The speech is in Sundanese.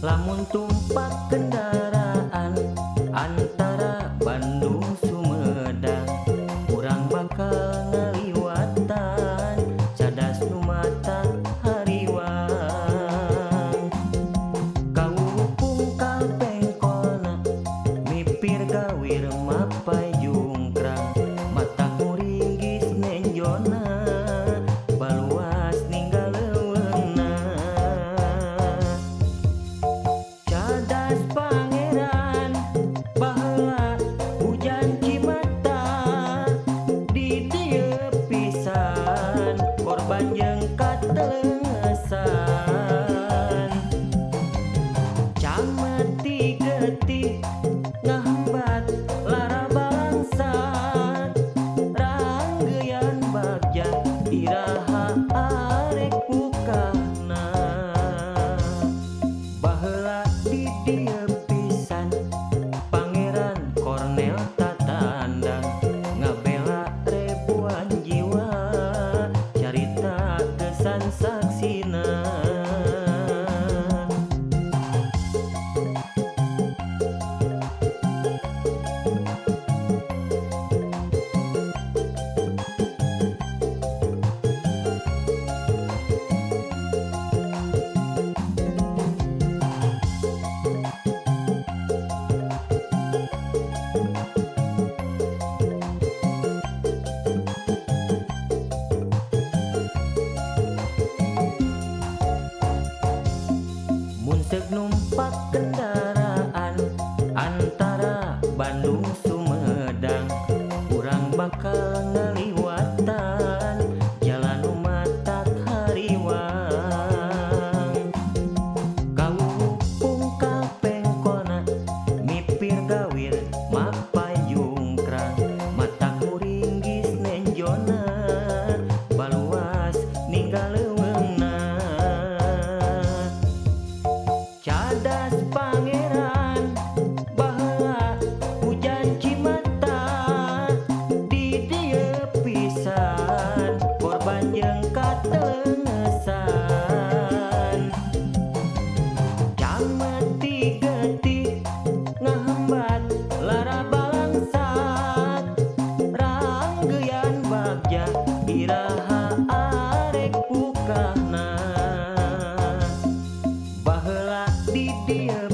Lamun tumpak kendaraan antara Bandung Sumedang, urang bakal ngaliwatan cadas nu matak hariwang. Kawuh pungkal pengkolna mipir gawir mapay jungkrang, matak muringgis nenjona baluas ninggal leuweungna. Cadas Pangeran baheula hujan cimata di dieu pisan korban jeung katelengesan. Camati getih ngahambat lara balangsat, ranggeyan bagja iraha arek bukahna. Baheula di dieu pisan Pangeran Cornel tatandang ngabela ribuan jiwa, carita kesan saksina. Mun seuk numpak kendaraan antara Bandung Sumedang, urang bakal ngaliwatan jalan nu matak hariwang. Kawuh pungkal pengkolna mipir gawir mapay jungkrang, matak muringgis nenjona baluas ninggal leuweungna. Cadas Pangeran baheula hujan cimata di dieu pisan korban jeung katelengesan. Camati getih ngahambat lara balangsat, ranggeyan bagja iraha arek bukahna. Baheula di dieu